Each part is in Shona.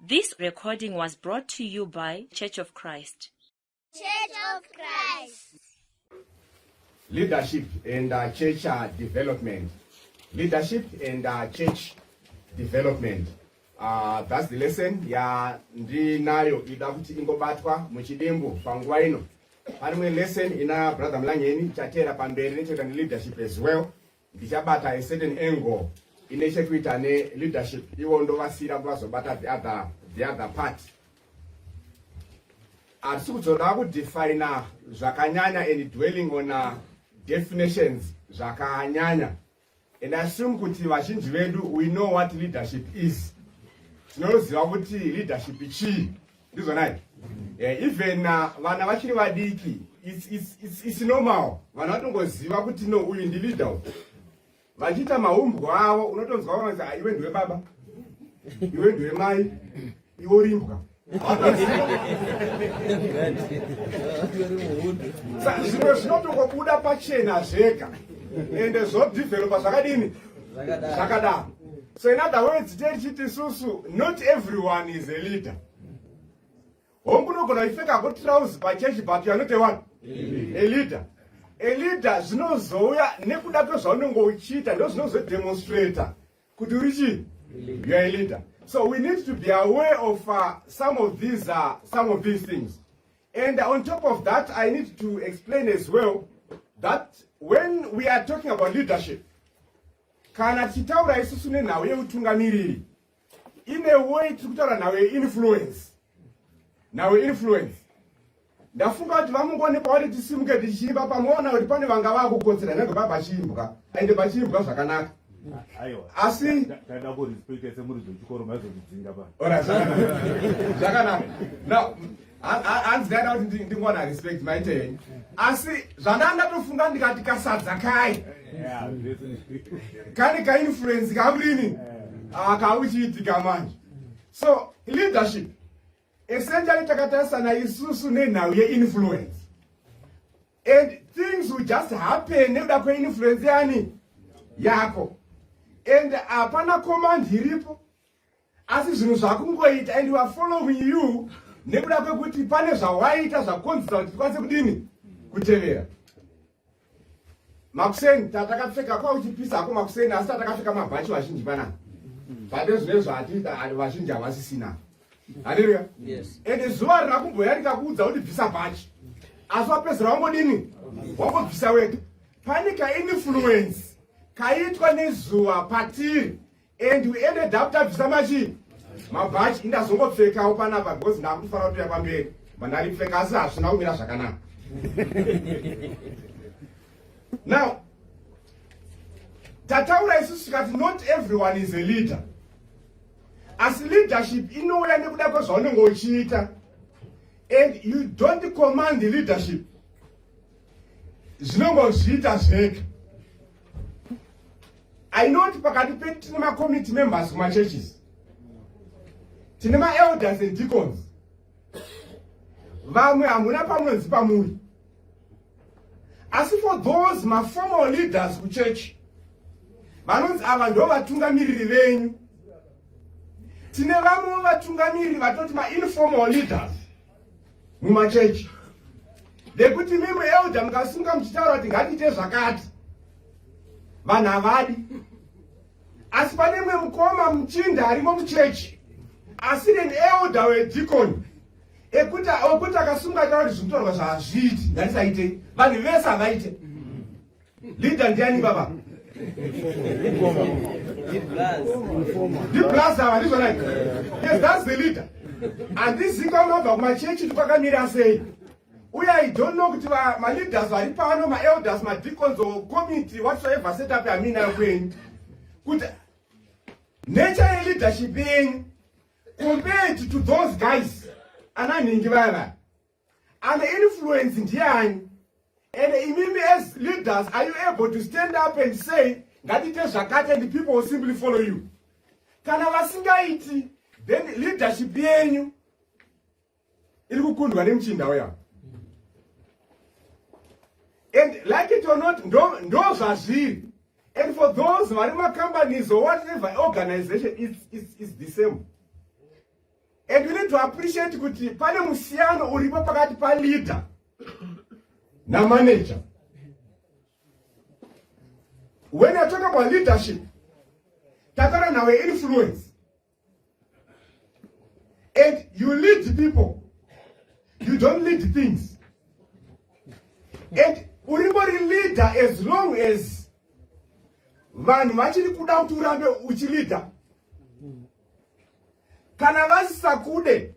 This recording was brought to you by Church of Christ. Church of Christ. Leadership and church development. Leadership and church development. That's the lesson ya ndinayo ida kuti ingobatwa muchidimbu panguva ino. Pane imwe lesson ina Brother Mlangeni chateera pamberi nechekuita neleadership as well. Ndichabata a certain angle ine chekuita neleadership, ivo ndovasiyira kuti vazobata the other part. Hatisi kuzoda kudefina zvakanyanya and dwelling on definitions zvakanyanya, and assume kuti vazhinji vedu, we know what leadership is. Tinoziva kuti leadership chii, ndizvonai? Yeah, even vana vachiri vadiki, it's normal, vanhu vatongoziva kuti no, uyu ndileader uyu. Vachiita maumbwa avo, unotonzwa vanzi, "Ah, iwe ndiwe baba, iwe ndiwe mai, iwe uri imbwa." Zvimwe zvinotongobuda pachena zvega, ende zvodevelopa zvakadini, zvakadaro. So in other words, tichiti isusu, not everyone is a leader. Hongu, unogona kuipfeka ko trouser pachechi, but you are not a one, a leader. A leader zvinozouya nekuda kwezvaunenge uchiita, ndo zvinozodemonstrata kuti uri chii, you are a leader. So we need to be aware of some of these things. And on top of that, I need to explain as well that when we are talking about leadership, kana tichitaura isusu nenhau yeutungamiriri, in a way tiri kutaura nhau yeinfluence, nhau yeinfluence. Ndafunga kuti vamungone pavari tisimuke tichiimba, pamuona kuti pane vanga vakukotsera nenge pachiimbwa, ende pachiimbwa zvakanaka. Aiwa. Asi taida kurespecta semuridzi wechikoro, maizotidzinga pa. Ora, zvakanaka, zvakanaka. Now hanzi ndaida kuti ndingowana respect, maite henyu, asi zvandanga ndatofunga ndikati kasadza kai kane kainfluence kamurini kauchiitika manje. So leadership essentially takatarisana isusu nenhau yeinfluence, and things will just happen nekuda kweinfluence yani yako, and hapana command iripo, asi zvinhu zvakungoita, and we are following you nekuda kwekuti pane zvawaita zvakonzesa kuti tikwanise kudini, kutevera. Makuseni tatakapfeka, kwauchipisa hako makuseni, asi tatakapfeka mabhachi vazhinji panapa, pane zvine zvati vazhinji havasisina. Haleluya. Yes. Ende zuva rina kumboya rikakuudza kuti bvisa bhachi, asi wapedzera wangodini, wangobvisa wega. Pane kainfluence kaitwa nezuva patiri, and we ended up tabvisa machi mabhachi. Indazongopfekawo panapa because ndakutofanira kutoya pamberi, mandaripfeka, asi hazvina kumira zvakanaka. Now tataura isusu tikati not everyone is a leader, asi leadership inouya nekuda kwezvaunenge uchiita, and you don't command leadership, zvinongozviita zvega. I know kuti pakati pedu tine macommittee members kumachurches, tine maelders and deacons, vamwe hamuna pamunonzi pamuri, asi for those maformal leaders kuchechi vanonzi ava ndo vatungamiriri venyu, tine vamwe vatungamiriri vatoti mainformal leaders mumachechi, vekuti mimwe elder mukasunga muchitaura kuti ngatiite zvakati, vanhu havadi, asi pane mumwe mukoma muchinda arimo muchechi asiri an elder wedeacon, ekuti okuti akasunga ataura kuti zvinotaurwa zvazviiti, ngatisaitei, vanhu vese havaite. Leader ndiani baba? Ndiblaza ava, ndizvona? Yes, that's the leader. Handizivi kwaunobva kumachechi tikwakamira sei, uye I don't know kuti maleaders vari pano, maelders, madeacons or committee, whatsoever setup yaminayo kwenyu, kuti nature yeleadership yenyu compared to those guys ana nhingi vaya vaya ane influence ndiani, and imimi as leaders, are you able to stand up and say ngatiite zvakati, and people will simply follow you? Kana vasingaiti, then leadership yenyu iri kukundwa nemuchinda uya. And like it or not, ndo zvazviri. And for those vari macompanies or whatever organization, it's the same. And we need to appreciate kuti pane musiyano uripo pakati paleader namanager. When I talk about leadership, tataura nhau influence. And you lead people, you don't lead things. And uringori leader as long as vanhu vachiri kuda kuti urambe uchileader. Kana vasisakude,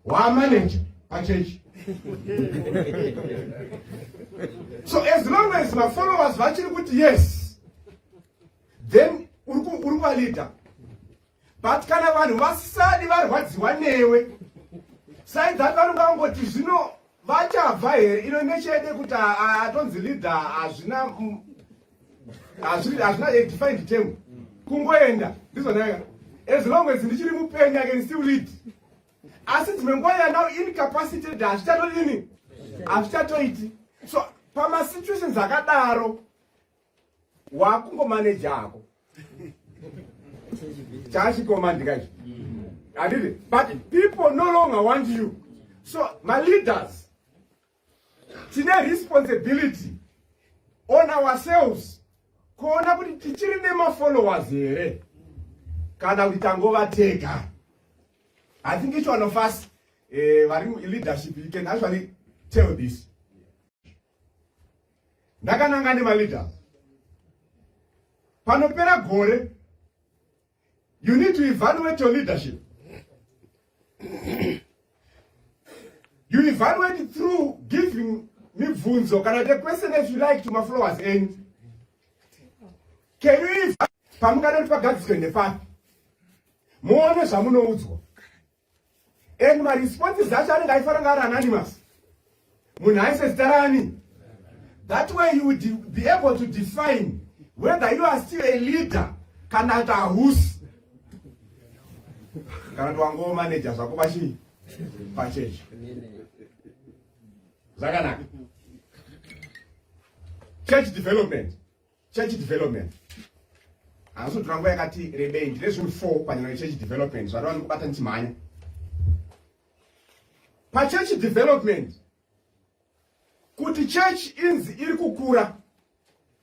wamanager pachechi. So as long as mafollowers vachiri kuti yes, then uri kuvaleader. But kana vanhu vasisadi, varwadziwa newe, saidza vanonga vangoti zvino vachabva here ino nechede kuti atonzi leader hazvina a defined term, kungoenda ndizvonaka. As long as ndichiri mupenyu, I can still lead. Asi dzimwe nguva you are now incapacitated, hazvichatodini, hazvichatoiti. So pamasituations akadaro wakungomaneja ako chachikomandika izvi, handiti? But people no longer want you. So maleaders tine responsibility on ourselves kuona kuti tichiri nemafollowers here kana kuti tangova tega. I think each one of us vari leadership, you can actually tell this. Ndakananga nemaleaders, panopera gore you need to evaluate your leadership. You evaluate through giving mibvunzo kana the question, if you like, to mafollowers enyu. Can you, pamungada kuti pagadziswe nepapi, muone zvamunoudzwa. And maresponses acho anenge aifanira kunge ari anonymous, munhu aise zita rani. That way you would be able to define whether you are still a leader kana kuti ahusi, kana kuti wangova manager zvako pachii, pachechi. Zvakanaka. Church development, church development handisi nguva yakati rebei. Ndine zvinhu 4 panyaya yechurch development zvadova kubata ndichimhanya. Pachurch development, kuti church inzi iri kukura,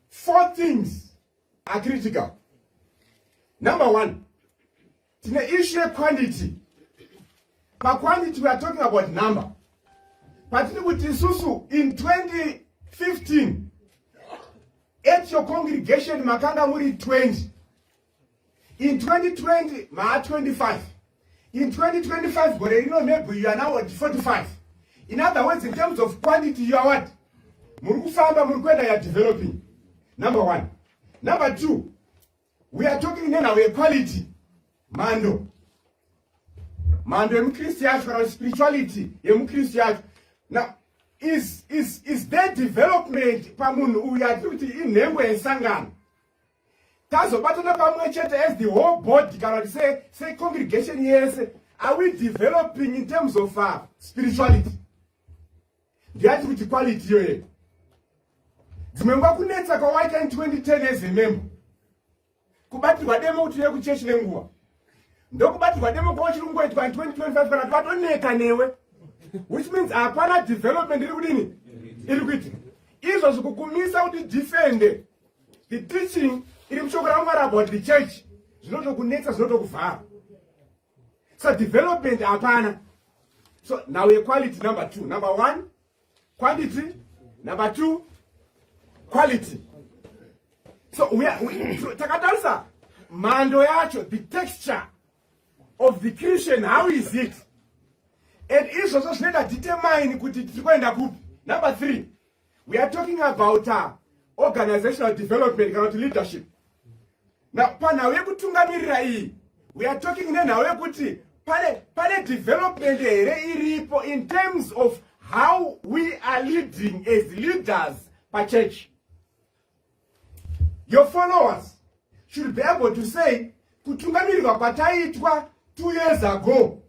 four things are critical. Number one, tine issue yequantity. Paquantity we are talking about number. Patiri kuti isusu in 2015 at your congregation makanga muri 20, in 2020 maa 25, in 2025 gore rino maybe you are now at 45. In other words, in terms of quantity you are what? Muri kufamba, muri kuenda, you are developing, number one. Number two, we are talking nenhau yequality, mhando yemukristu yacho kana spirituality yemukristu yacho. Now is there development pamunhu uyu atiri kuti inhengo yesangano? Tazobatana pamwe chete as the whole body kana kuti secongregation yese, are we developing in terms of spirituality? Ndiyati kuti quality iyoyo. Dzimwe nguva kunetsa kwawaita in 2010 as a member, kubatirwa demo kuti uye kuchechi nenguva, ndokubatirwa demo kwauchiri kungoitwa in 2025 kana kuti vatoneta newe, which means hapana development iri kudini, iri kuitika. Izvozvo kukumisa kuti defend the teaching iri mushoko raMwari about the church zvinotokunetsa, zvinotokuvhara. So development hapana. So now equality, number two. Number one, quantity. Number two, quality. So so takatarisa mhando yacho, the texture of the Christian, how is it? And izvozvo zvinoita determine kuti tiri kuenda kupi. Number three, we are talking about organizational development kana kuti leadership. Now panhau yekutungamirira iyi, we are talking nenhau yekuti pane development here iripo in terms of how we are leading as leaders pachurch. Your followers should be able to say kutungamirirwa kwataitwa 2 years ago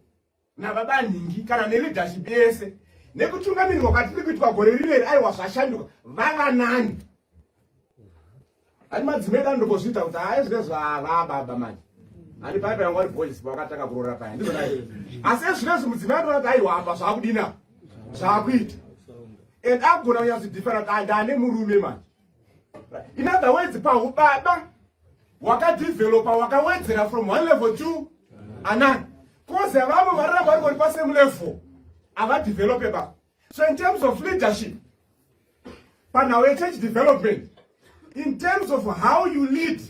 nababa nhingi kana neleadership yese nekutungamirirwa kwatiri kuitwa gore rineri, aiwa, zvashanduka, vava nani. Hati madzimai edu andombozviita kuti hai, zvinezvo vababa manje. Handi paya paya wari boys wakatanga kuroora paya. Ndizvo dai. Asi ezvinezvi mudzimai anoona kuti aiwa apa zvakudini apa. Zvakuita. And agona kunyatso different and ane murume manje. In other words, pahubaba wakadevelopa, wakawedzera from one level to another. Koze vamwe vararamba vari pa same level havadevelope ba. So in terms of leadership, panhau yechurch development, in terms of how you lead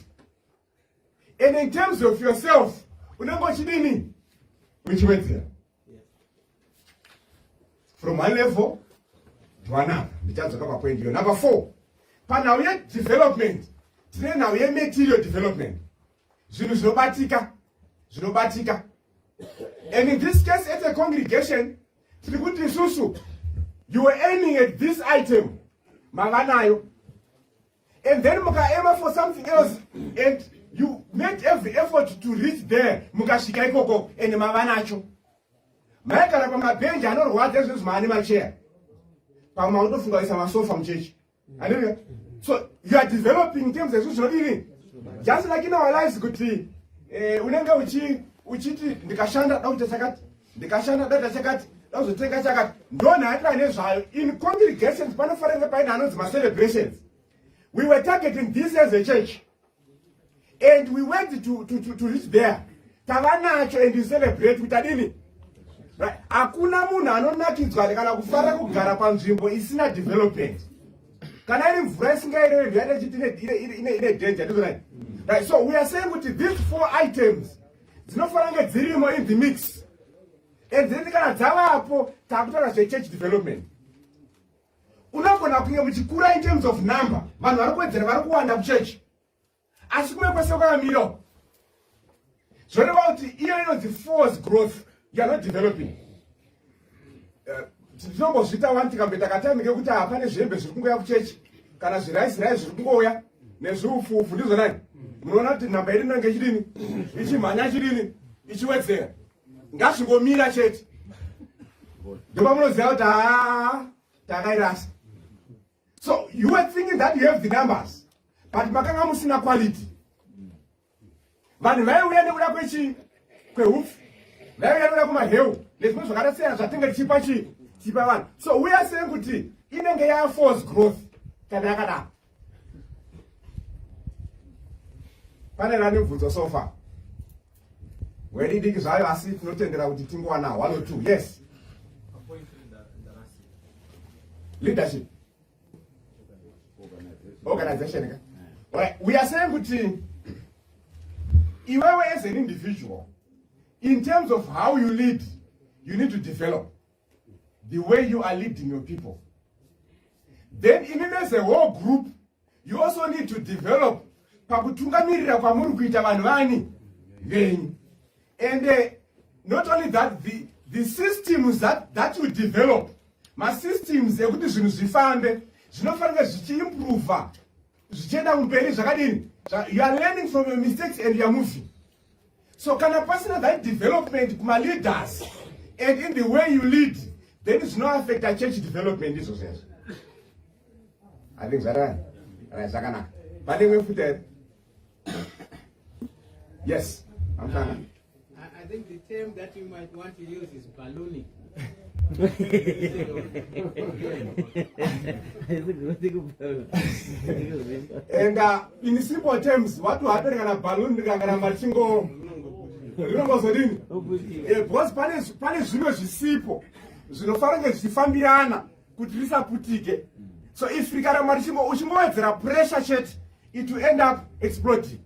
and in terms of yourself, unenge uchidini? Uchiwedzera from one level to another. Ndichadzoka papoint iyo. Number four, panhau yedevelopment tine nhau yematerial development, zvinhu zvinobatika, zvinobatika. And in this case, at a congregation, tiri kuti isusu you were aiming at this item, mava nayo, and then mukaema for something else and you made every effort to reach there, mukasvika ikoko and mava nacho. Maigara pamabhenji anorwadza, izvozvi maane macheya, pamwe makutofunga kuisa masofa muchechi. Hallelujah. So you are developing in terms ezvo zvinodini, just like in our lives kuti unenge uchiti ndikashanda da kuita chakati, ndikashanda da kuita chakati, da kuzotenga chakati. Ndonhaatira nezvayo. In congregations panofanira kunge paine anonzi macelebrations. We were targeting this as a church and we went to reach there, tava nacho and you celebrate kuti adini. Right. Hakuna munhu anonakidzwa kana kufara kugara panzvimbo isina development. Kana iri mvura isingaereri, yaita chiti ine danger. Ndizvo right? Right. So we are saying kuti these four items dzinofanira kunge dzirimo in the mix, and then kana dzavapo takutaura zvechurch development. Unogona kunge muchikura in terms of number, vanhu vari kuwedzera, vari kuwanda kuchechi, asi kumwe kwese kwakamira. Zvoreva kuti iyo inonzi force growth, you are not developing. Tinombozviita wani, tikamboita katime kekuti hapane zvihembe zviri kungouya kuchechi kana zviraisi raisi zviri kungouya nezviufufu. Ndizvonai, munoona kuti nhamba yedu inenge ichidini, ichimhanya, chidini, ichiwedzera. Ngazvingomira chete, ndopamunoziva kuti haa, takairasa. So you were thinking that you have the numbers, but makanga musina quality. Vanhu vaiuya nekuda kwechi kwehupfu, vaiuya nekuda kwemaheu nezvimwe zvakasiyana zvatinge tichipa chi tichipa vanhu. So we are saying kuti inenge yaforce growth kana yakadaro. Pane rani mubvunzo so far? Wedidiki zvayo, asi tinotendera kuti tingowana one or two. Yes, leadership, organization ka. Alright, we are saying kuti iwewe as an individual, in terms of how you lead, you need to develop the way you are leading your people. Then imimi as a whole group, you also need to develop pakutungamirira kwamuri kuita vanhu vani venyu. And not only that, the systems that you develop, masystems ekuti zvinhu zvifambe, zvinofanira zvichiimprova zvichienda kumberi. Zvakadini? You are learning from your mistakes and you are moving. So kana pasina that development kumaleaders and in the way you lead, then zvinoaffecta church development. Izvo zvezvo, I think zvarani. Right, zvakanaka. Pane imwe futi here? Yes, amtanga. I think the term that you might want to use is ballooning. And in simple terms, what will happen kana balloon rikangaramba richingo rinongozodini? Because pane zvimwe zvisipo zvinofanira kunge zvichifambirana kuti risaputike. So if rikaramba richingo, uchingowedzera pressure chete, it will end up exploding.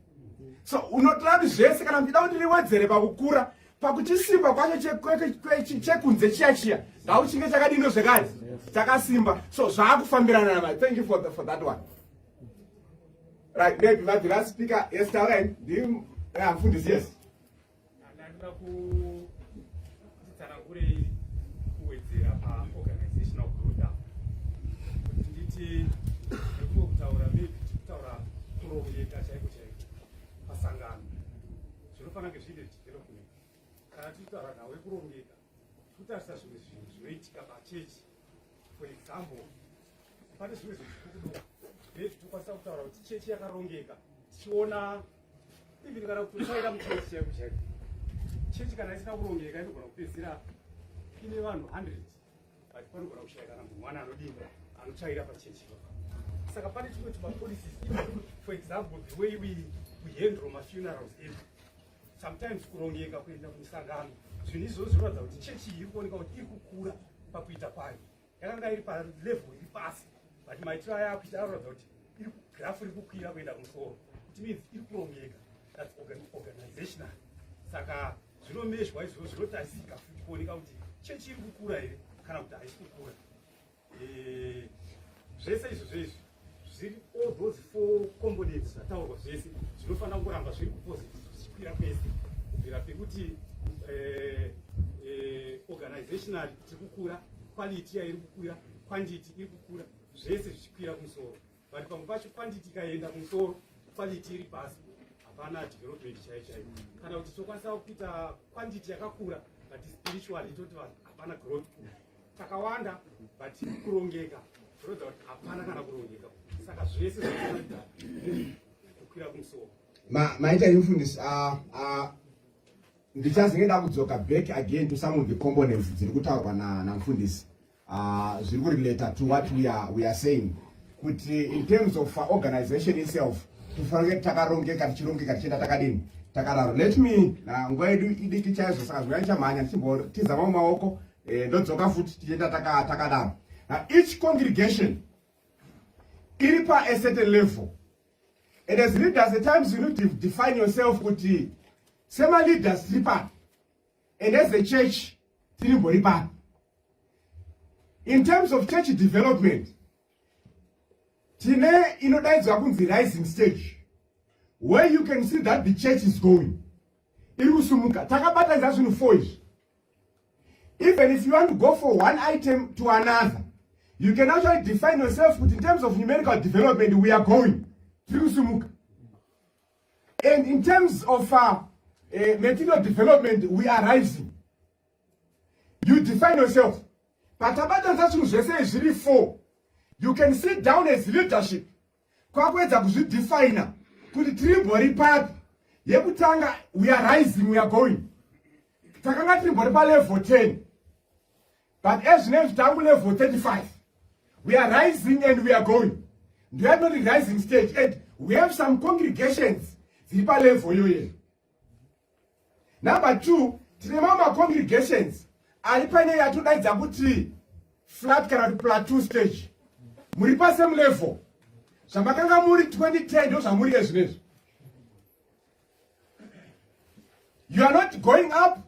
So unotora kuti zvese kana muchida kuti riwedzere pakukura, pakuchisimba kwacho chekunze chiya chiya ngauchinge chakadino zvekare, chakasimba. So zvaakufambirana nama. Thank you for that one. Right, maybe vabvi vaspeaker. Yes, taurai. Ndi mufundisi. Yes. Ndanoda kutitsanangurei kuwedzera paorganizational growth apa, kuti nditi nekumwe kutaura, maybe tikutaura kurongeka chaiko chaiko pasangano, zvinofanira kunge zviine development. Kana tichitaura nhau yekurongeka, tikutarisa zvimwe zvinhu zvinoitika pachechi. For example, pane zvimwe zvinhu zvikukudo, maybe tokwanisa kutaura kuti chechi yakarongeka tichiona. Even kana kutotsvaira muchechi chaiko chaiko, chechi kana isina kurongeka inogona kupedzisira ine vanhu 100, but panogona kushaya kana munhu mwana anodini anotsvaira pachechi. Saka pane chimwe tumapolicies, for example, the way we handle mafunerals edu, sometimes kurongeka, kuenda kumisangano, zvinhu izvozvo zvinoratidza kuti chechi iyi iri kuoneka kuti iri kukura pakuita kwayo. Yakanga iri palevel iri pasi, but maitiro aya akuita anoratidza kuti iri graph iri kukwira kuenda kumusoro. It means iri kurongeka. That's organizational. Saka zvinomezhwa izvozvo, zvinotarisika futi kuoneka kuti chechi iri kukura here kana kuti haisi kukura. Zvese izvo zvezvi zviri, all those four components zvataurwa zvese zvinofanira kuramba zviri kupositive, zvichikwira kwese, kubvira pekuti organizationally tiri kukura, quality yairi kukwira, quantity iri kukura, zvese zvichikwira kumusoro. But pamwe pacho quantity ikaenda kumusoro, quality iri pasi, hapana development chaiyo chaiyo. Kana kuti tokwanisa kuita quantity yakakura, but spiritually toti vanhu hapana growth. Takawanda, but kurongeka zvinoratidza kuti hapana kana kurongeka. Saka zvese zvinoita kukwira kumusoro. Maita mufundisi. Ndichazenge ndakudzoka back again to some of the components dziri kutaurwa namufundisi zviri kurelata to what we are saying, kuti in terms of organization itself tofanira takarongeka, tichirongeka, tichienda takadini, takadaro. Let me, nguva yedu idiki chaizvo, saka zvingava ndichamhanya ndichimbotiza mamwe maoko, ndodzoka futi tichienda takadaro. Now, each congregation iri pa a certain level, and as leaders, at times you need to define yourself kuti sema-leaders tiri papi, and as a church tirimbori papi. In terms of church development, tine inodaidzwa kunzi rising stage, where you can see that the church is going, iri kusumuka. Takabatanidza zvinhu four izvi. Even if you want to go for one item to another, you can actually define yourself kuti in terms of numerical development we are going, tiri kusumuka, and in terms of material development we are rising. You define yourself. Patabatanidza zvinhu zvese zviri four, you can sit down as leadership kwakuedza kuzvidefina kuti tirimbori papi. Yekutanga, we are rising, we are going. Takanga tirimbori palevel 10, but ezvinezvi tangu level 35. We are rising and we are going. Ndoyatinoti rising stage, and we have some congregations dziri palevel iyoyeyo. Number two, tine mamwe macongregations ari paine yatodaidza kuti flat kana kuti plateau stage. Muri pasame level zvamakanga muri 2010, ndo zvamuri ezvinezvi. You are not going up,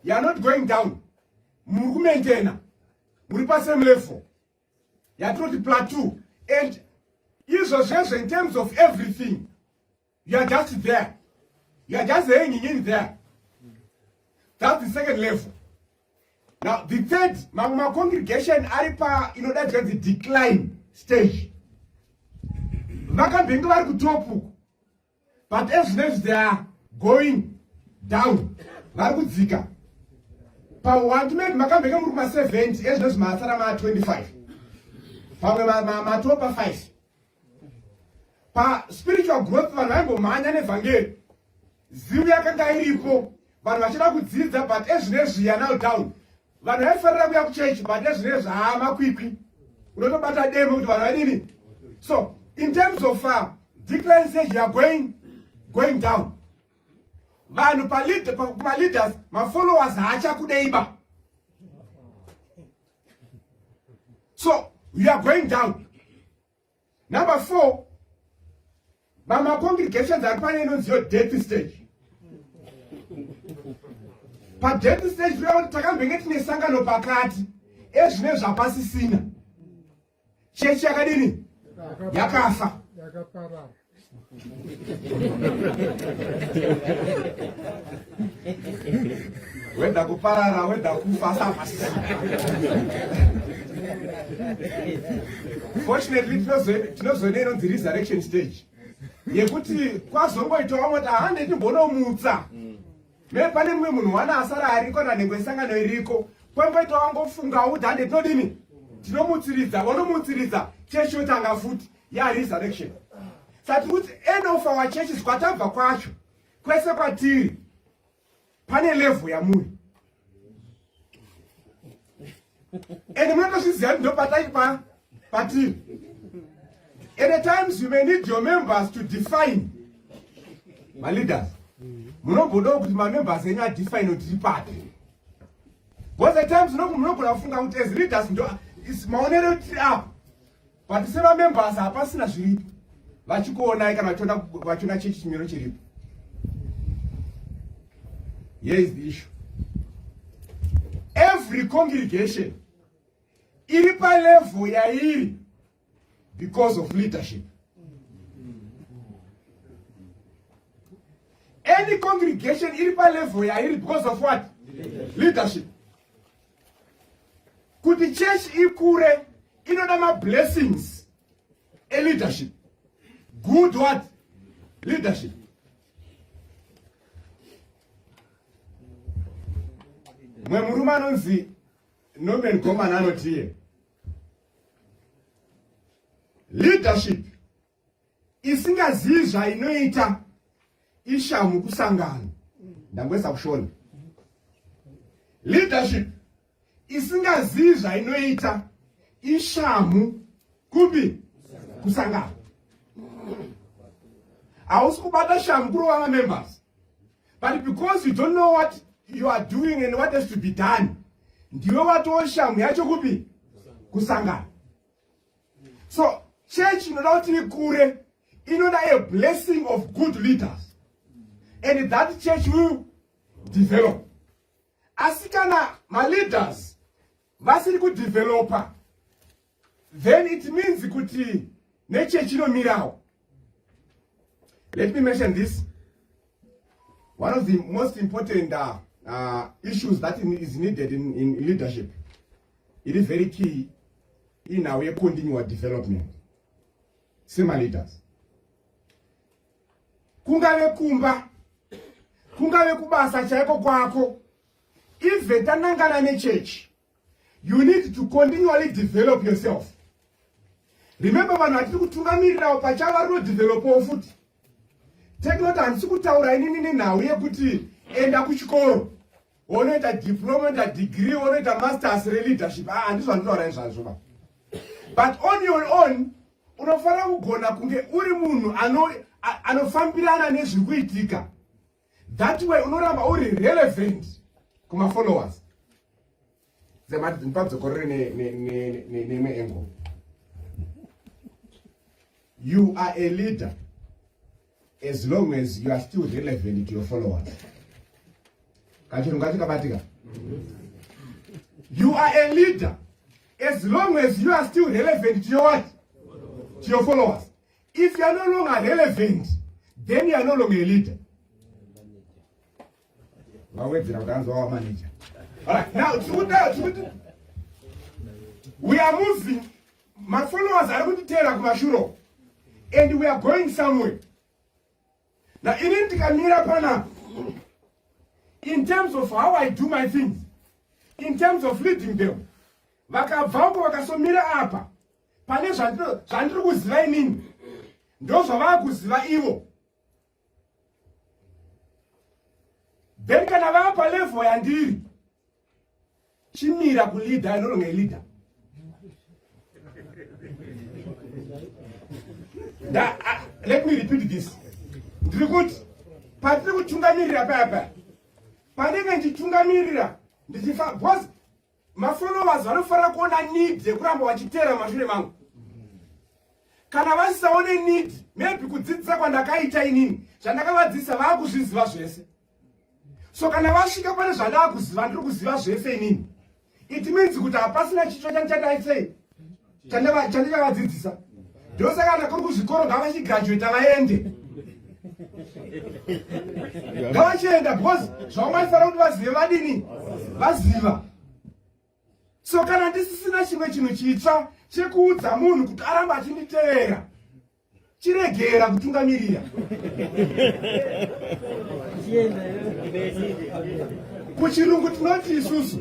you are not going down, muri kumaintaina, muri pasame level, yatinoti plateau. And izvo zvezvo, in terms of everything, you are just there, you are just hanging in there. That's the second level. Now the third, mamwe macongregation ari pa inodaidzwa kunzi decline stage. Vakambenge vari kutop uku, but ezvinezvi they are going down, vari kudzika. Pa1 maybe makambenge muri kuma70, ezvinezvi maasara ma25, pamwe matopa 5. Paspiritual growth, vanhu vaimbomhanya nevhangeri, zivo yakanga iripo, vanhu vachida kudzidza, but ezvinezvi ya now down. Vanhu vaifarira kuya kuchechi, but ezvinezvi haa makwikwi, unotobata demo kuti vanhu vadini. So in terms of decline stage, you are going down. Vanhu kumaleaders, mafollowers haachakudeiba, so you are going down. Number four, mamacongregations ari pane inonzi yo death stage. Padeath stage kureva kuti takambenge tine sangano pakati, ezvine zvapasisina, chechi yakadini? Yakafa. Yakaparara. Whether kuparara, whether kufa, asapasisina. Fortunately, tinozoine inonzi resurrection stage, yekuti kwazongoita vamwe kuti hande timbonomutsa me pane mumwe munhu wana asara ariko nanhengo yesangano iriko, kwamboita wangofungawo kuti hande tinodini, tinomutsiridza, vonomutsiridza, chechi yotanga futi yaresurrection. Sati kuti end of our churches kwatabva kwacho. Kwese kwatiri pane level yamuri and munotozviziva kuti ndopatai patiri. At the times you may need your members to define maleaders. Munombodawo kuti mamembers enyu adefine kuti tiri papi. Because at times munogona kufunga kuti as leaders ndo maonero tiri apa, but semamembers hapasina zviripo. Vachikuonai kana vachiona chechi chimiro chiripo. Here is the issue. Every congregation iri palevel yairi because of leadership. Any congregation iri palevel yairi because of what? Leadership. Kuti church ikure inoda mablessings eleadership. Good what? Leadership. Mwe murume anonzi Norman Goman anoti leadership isingazivi zvainoita ishamu kusangana. Ndangoisa kushona. Leadership isingazivi zvainoita ishamu kupi? Kusangana. Hausi kubata shamu kurova mamembers, but because you don't know what you are doing and what has to be done, ndiwe watoo shamu yacho kupi? Kusangana. So church inoda kuti ikure inoda a blessing of good leaders, and that church will develop. Asi kana maleaders vasiri kudevelopa, then it means kuti nechechi inomirawo. Let me mention this. One of the most important issues that is needed in leadership, it is very key in our continual development sema-leaders. Kungave kumba, kungave kubasa chaiko kwako, even tanangana nechechi, you need to continually develop yourself. Remember, vanhu vatiri kutungamirirawo pachavo vari kutodevelopawo futi. Take note, handisi kutaura inini nenhau yekuti enda kuchikoro wonoita diploma, wonoita degree, wonoita masters releadership. Ah, handizvo handitaura izvazvo ba. But on your own unofanira kugona kunge uri munhu anofambirana nezviri kuitika. That way unoramba uri relevant kumafollowers. Ndipadzokorere neimwe angle. You are a leader as long as you are still relevant to your followers. Kachirungu kacho kabatika. You are a leader as long as you are still relevant to your what? To your followers. If you are no longer relevant, then you are no longer a leader. Vawedzera kuti anzwa wamanager. Alright, now tikuti we are moving. Mafollowers ari kutiteera kumashuro and we are going somewhere. Now ini ndikamira panapa, in terms of how I do my things, in terms of leading them, vakabva uko vakasomira apa, pane zvandiri kuziva inini ndo zvavaa kuziva ivo. Then kana vaa palevel yandiri, chimira kuleader, no longer a leader. Let me repeat this. Ndiri kuti patiri kutungamirira paya paya panenge ndichitungamirira ndichifa, because mafollowers vanofanira kuona need yekuramba vachiteera mashure mangu. Kana vasisaone need, maybe kudzidzisa kwandakaita inini, zvandakavadzidzisa vaakuzviziva zvese. So kana vasvika pane zvandaakuziva, ndiri kuziva zvese inini, it means kuti hapasina chitsva chandichadai sei chandichavadzidzisa. Ndosaka kana kuri kuzvikoro, ngavachigraduata vaende, ngavachienda, because zvavamaifanira kuti vazive vadini? Vaziva. So kana ndisisina chimwe chinhu chitsva chekuudza munhu kuti aramba achinditevera, chiregera kutungamirira. Kuchirungu tinoti isusu,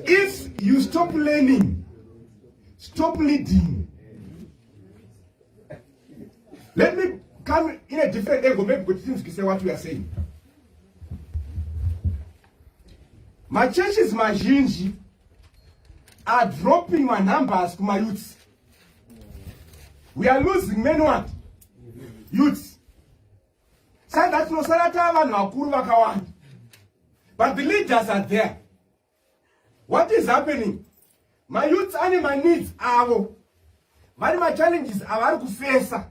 if you stop learning, stop leading. Let me come. come in a different angle maybe kuti tinzwise what we are saying. Machurches mazhinji are dropping manumbers kumayouths. We are losing many what? Youths. Saka tinosara tava vanhu vakuru vakawanda. But the leaders are there. What is happening? Mayouths ane maneeds avo. Vane machallenges avari kufesa.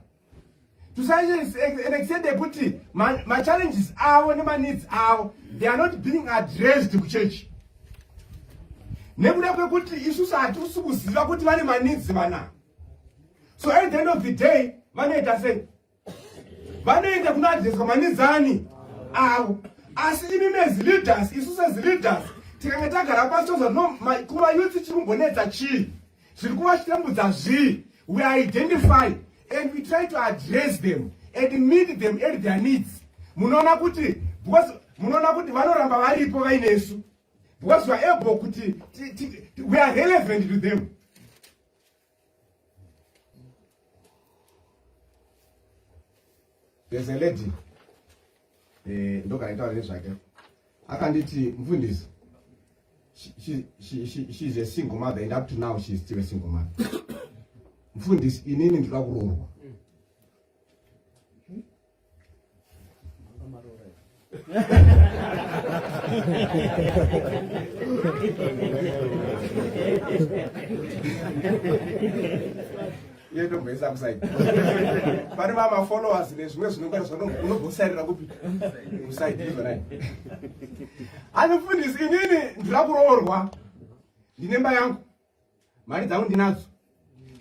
To such an extent yekuti machallenges avo nemaneeds avo they are not being addressed kuchechi. Nekuda kwekuti isusu hatisi kuziva kuti vane maneeds vanaa. So at the end of the day vanoita sei? Vanoenda kunoadreswa maneeds ani avo. Asi imi as leaders, isu as leaders tikanga tagara pasi tozwa no kuva youth chiri kumbonetsa chii, zviri kuvachitambudza zvii. We identify and we try to address them and meet them at their needs. Munoona kuti because munoona kuti vanoramba varipo vainesu because we are able kuti we are relevant to them. There's a lady ndogara itaura nezvake, akanditi mufundisi, she's a single mother and up to now she's still a single mother. Mufundisi, inini ndoda kuroorwa. Iye ndomboisa kusaidi pane vamafollowers nezvimwe zvinonga unobosarira kupi kusaidi izvonai. Anofundisi, inini ndira kuroorwa, ndine mba yangu, mari dzangu ndinadzo,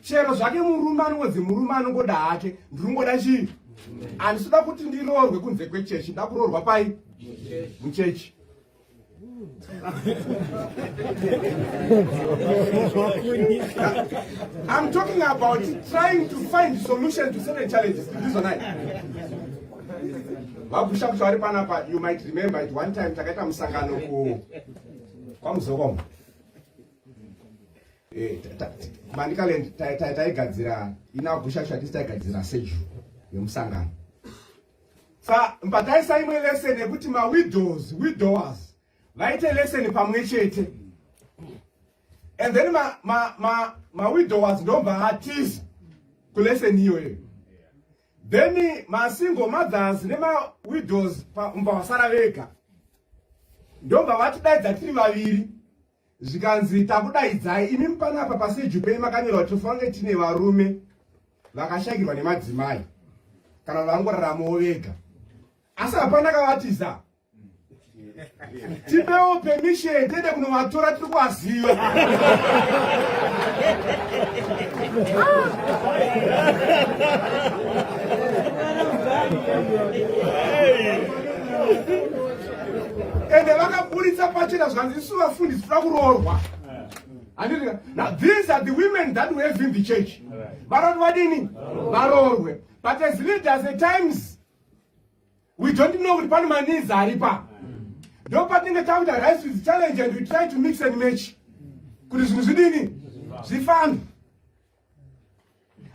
chero zvake murume anongonzi murume anongoda hake, ndiringoda chii, handisida kuti ndiroorwe kunze kwechechi, nda kuroorwa pai muchechi. I'm talking about trying to find solution to certain challenges. Ndizvonai. Vabhusha kuti vari panapa, you might remember at one time takaita musangano ku kwaMuzokomo. Manicaland taigadzira ina Bhusha shatisi taigadzira seju yemusangano. Sa mbataisa imwe lesson yekuti mawidows, widowers vaite lesson pamwe chete. And then mawidowers ndobva atiza kulesson iyoyo. Then masingle mothers nemawidows mba vasara vega. Ndobva vatidaidza tiri vaviri. Zvikanzi takudaidzai imi panapa paseju penyu makanyorwa kuti tofange tine varume vakashakirwa nemadzimai kana vangoraramawo vega, asi hapana kavatiza. Tipewo permission tiende kunovatora, tiri kuvaziva. Ende vakaburitsa pachena zvikanzi isu vafundisi toda kuroorwa. Handiti? Now these are the women that we have in the church. Vanoti vadini varoorwe, but as leaders at times we don't know kuti pane maneeds aripa. Ndo patinenge takuita rise with challenge and we try to mix and match kuti zvinhu zvidini zvifambe.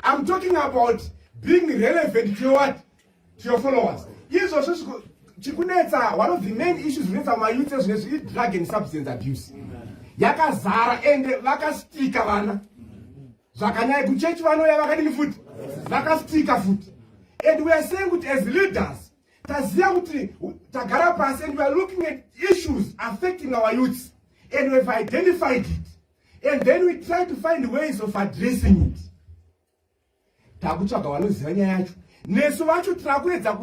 I'm talking about being relevant to your what? To your followers. Izvozvo chikunetsa, one of the main issues zvinetsa mayouth ezvinezvi idrug and substance abuse. Yakazara ende vakastika vana. Zvakanyanya kuchechi vanouya vakadini futi? Vakastika futi. And we are saying kuti as leaders taziva kuti tagara pasi and we are looking at issues affecting our youths and we have identified it and then we try to find ways of addressing it. Takutsvaga vanoziva nyaya yacho, nesu vacho tirakuedza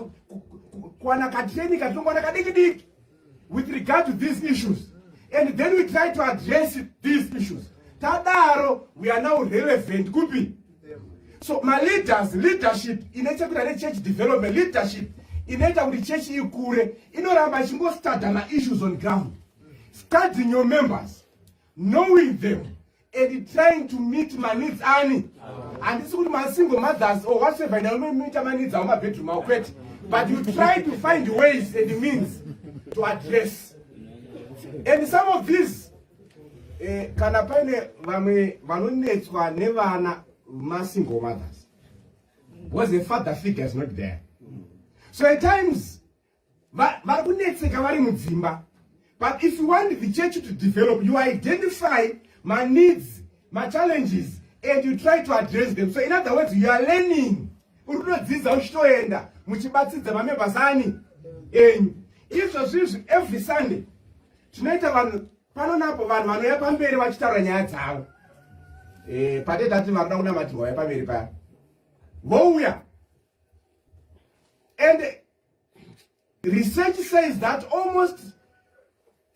kuwana katraining katinongowana kadiki diki with regard to these issues and then we try to address these issues. Tadaro we are now relevant kupi. So maleaders, leadership ine chekuita nechurch development, leadership inoita kuti chechi ikure inoramba ichingostudya maissues on ground, studying your members, knowing them and trying to meet maneeds ani. Handisi kuti masingle mothers or whatever inameita maneeds avo mabedroom avo, kwete, but you try to find ways and means to address. And some of these kana paine vamwe vanonetswa nevana masingle mothers because the father figure is not there. So at times vari kunetseka vari mudzimba, but if you want the church to develop, you identify maneeds, machallenges, and you try to address them. So in other words, you are learning, uri kutodzidza uchitoenda muchibatsidza mamembers ani enyu. Izvozvizvi every Sunday tinoita vanhu pano napo, vanhu vanouya pamberi vachitaura nyaya dzavo. Pate tati varikuda kunamatirwa ya pamberi paya, vouya, and research says that almost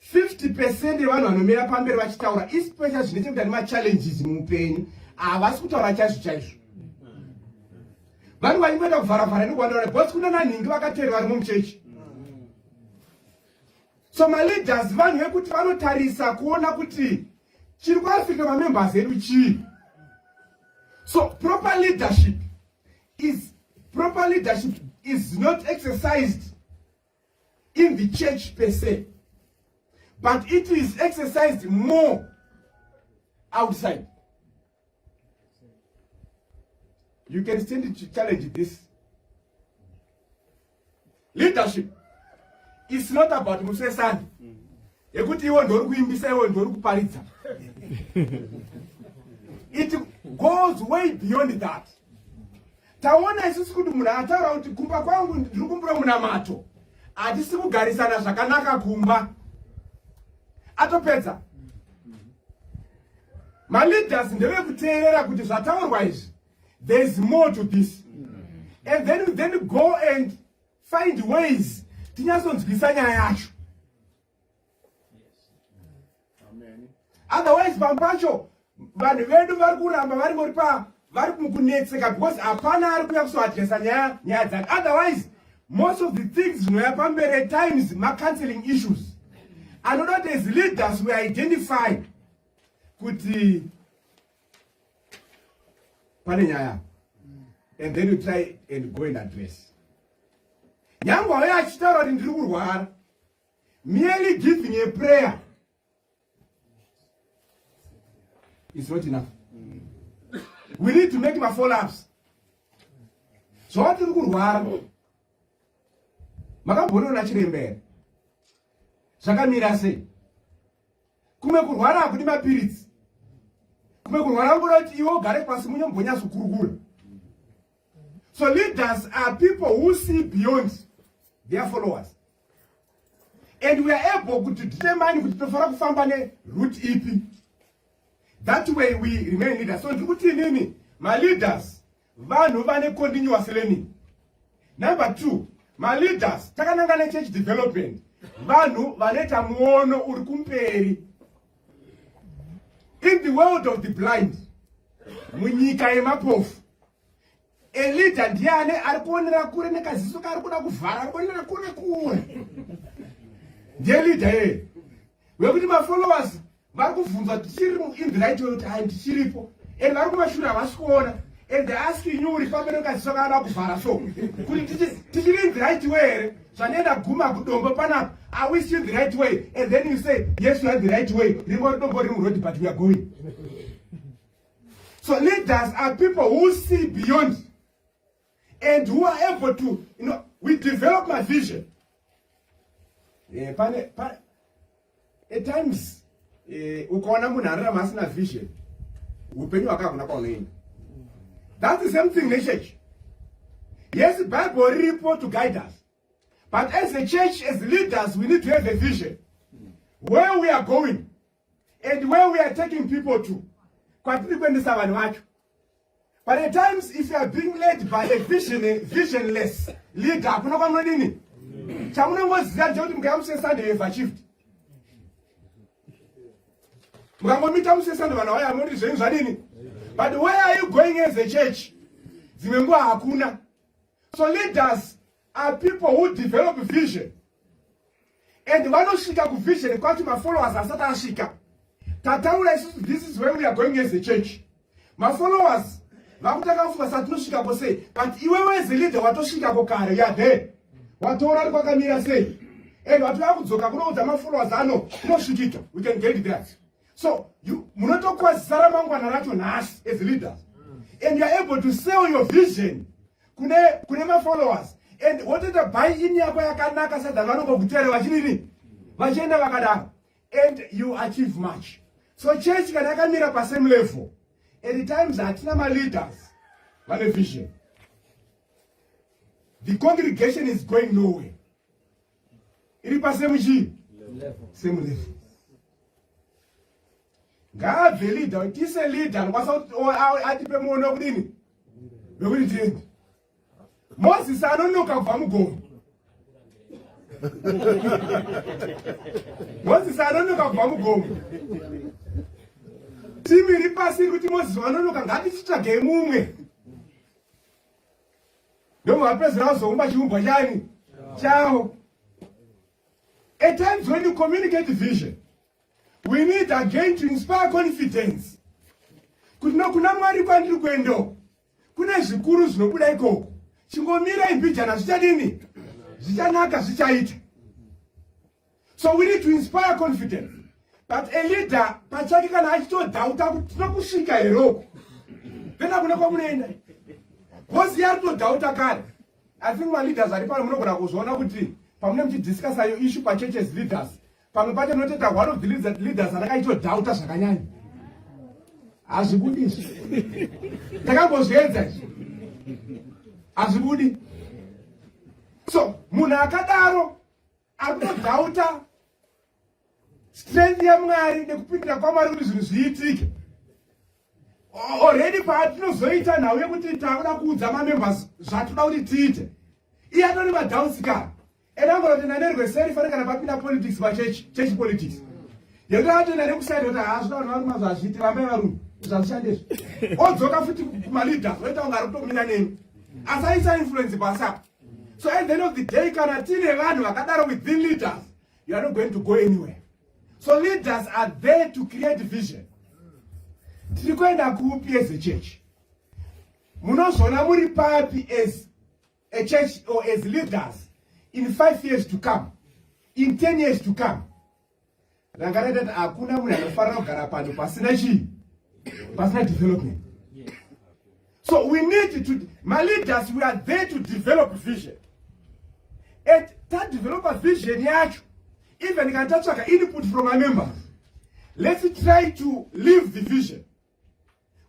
50% yevanhu vanomira pamberi vachitaura, especially zvine chekuita nemachallenges muupenyu, havasi kutaura chaizvo chaizvo. Vanhu vachimboita kuvharavhara nekuwandara because kuna nanhingi vakateera varimo muchechi. So maleaders vanhu vekuti vanotarisa kuona kuti chiri kuafrica mamembers edu chii. So proper leadership is not exercised in the church per se, but it is exercised more outside. You can stand to challenge this. Leadership is not about musesani yekuti iwe ndori kuimbisa, iwe ndori kuparidza. It goes way beyond that. Taona isusu kuti munhu ataura kuti kumba kwangu ndiri kumbura munamato, hatisi kugarisana zvakanaka kumba, atopedza. Maleaders ndevekuteerera kuti zvataurwa izvi, there is more to this, and then we then go and find ways tinyatsonzwisa nyaya yacho. Otherwise pamwe pacho vanhu vedu vari kuramba vari ngori pa vari mukunetseka because hapana ari kuuya kuzoadresa nyaya dzake. Otherwise most of the things zvinouya pamberi at times macounseling issues anoda kuti as leaders we identify kuti pane nyaya, and then you try and go and address. Nyange wauya achitaura kuti ndiri kurwara, merely giving a prayer is not enough. We need to make mafollow-ups. Zvawatiri kurwara, makamboniona chiremba here? Zvakamira sei? Kumwe kurwara hakudi mapiritsi, kumwe kurwara kungoda kuti iwe ugare pasi munyombonyatsokurukura. So leaders are people who see beyond their followers, and we are able kuti determine kuti tofanira kufamba neroute ipi. That way we remain leaders. So ndiri kuti inini maleaders vanhu vane continuous learning. Number two, maleaders takananga nechurch development, vanhu vanoita muono uri kumberi in the world of the blind. Munyika yemapofu, eleader ndiani ari kuonera kure nekaziso kaari kuda kuvhara, ari kuonera kure kure, ndiye leader yeye wekuti mafollowers vari kubvunzwa tichiri in the right way, kuti hai ndichiripo, and vari kumashure havasi kuona, and they asking you uri pamberi nekaziso kaada kuvhara, so kuti tichiri in the right way here? Zvanoenda guma kudombo panapa, are we still the right way? And then you say, "Yes, we are the right way. Ringori dombo riri muroad, but we are going." So leaders are people who see beyond and who are able to we develop my vision. Pane, at times ukaona munhu ararama asina vision, upenyu hwake hakuna kwaunoenda. That's the same thing nechurch. Yes, Bible riripo to guide us, but as a church, as leaders, we need to have a vision where we are going and where we are taking people to, kwatiri kuendesa vanhu vacho. But at times if you are being led by a visionless leader, hakuna kwamunodini. Chamunongoziva ndechekuti mukaya musi weSunday, you have achieved. Mukangomita musi weSunday, vanhu vaya munoti zvenyu zvadini, but where are you going as a church? Dzimwe nguva hakuna. So leaders are people who develop vision and vanosvika kuvision kwacho mafollowers asati asvika. Tataura isusu, this is where we are going as a church. Mafollowers vakutanga kufunga sa tinosvikako sei, but iwewe as a leader watosvikako kare, you are there, watoona ri kwakamira sei, and watova kudzoka kunoudza mafollowers ano kunosvikika, we can get there. So munotokwazisa ramangwana racho nhasi as leaders, and you are able to sell your vision kune mafollowers. And wotoita buy in yako yakanaka sadha vanongokuteera vachidini, vachienda vakadaro, and you achieve much. So church kana yakamira pasame level, at times hatina maleaders vane vision, the congregation is going nowhere. Iri pasame chii? Same level. Ngaabve leader, tise leader anokwanisa kuti atipe muono wekudini, wekuti tiende. Moses anonoka kubva mugomo. Moses anonoka kubva mugomo. Timu iri pasi iri kuti Moses wanonoka, ngatichitsvagei mumwe. Ndomavapedzera vazoumba chiumbwa chani chavo. At times when you communicate vision, we need again to inspire confidence kuti no, kuna Mwari kwandiri kuendoko kune zvikuru zvinobuda ikoko. Chingomira imbijana, zvichadini? Zvichanaka, zvichaita. So we need to inspire confidence. But a leader pachake kana achitodoubta kuti tinokusvika heroko, then hakuna kwamunoenda, because iye ari kutodoubta kare. I think maleaders ari pano munogona kuzviona kuti pamune muchidiscussa iyo issue pachurches, leaders pamwe pacho notoita one of the leaders anenge achitodoubta zvakanyanya. Hazvibudi izvi, takambozviedza izvi, hazvibudi. So munhu akadaro ari kutodoubta strength yaMwari nekupindira kwaMwari kuti zvinhu zviitike. Already paatinozoita nhau yekuti takuda kuudza mamembers zvatoda kuti tiite, iye atori madoubts kare. And angorotenda nerweseri fane kana papinda politics pachechi, church politics, yekuti atenda nekusaida kuti haazvida vanhu varume, zvazviiti, rambai varume, zvazvishande izvi. Odzoka futi kumaleaders, oita kunge ari kutomira nemi, asi aisa influence pasi apa. So at the end of the day, kana tine vanhu vakadaro within leaders, you are not going to go anywhere. So leaders are there to create vision. Tiri kuenda kupi as a church? Munozoona muri papi as a church or as leaders in 5 years to come, in 10 years to come? Ranga raita kuti hakuna munhu anofanira kugara pano pasina chii? Pasina development. So we need to, my leaders, we are there to develop vision. And tadevelopa vision yacho, even kana tatsvaka input from our members, let's try to live the vision,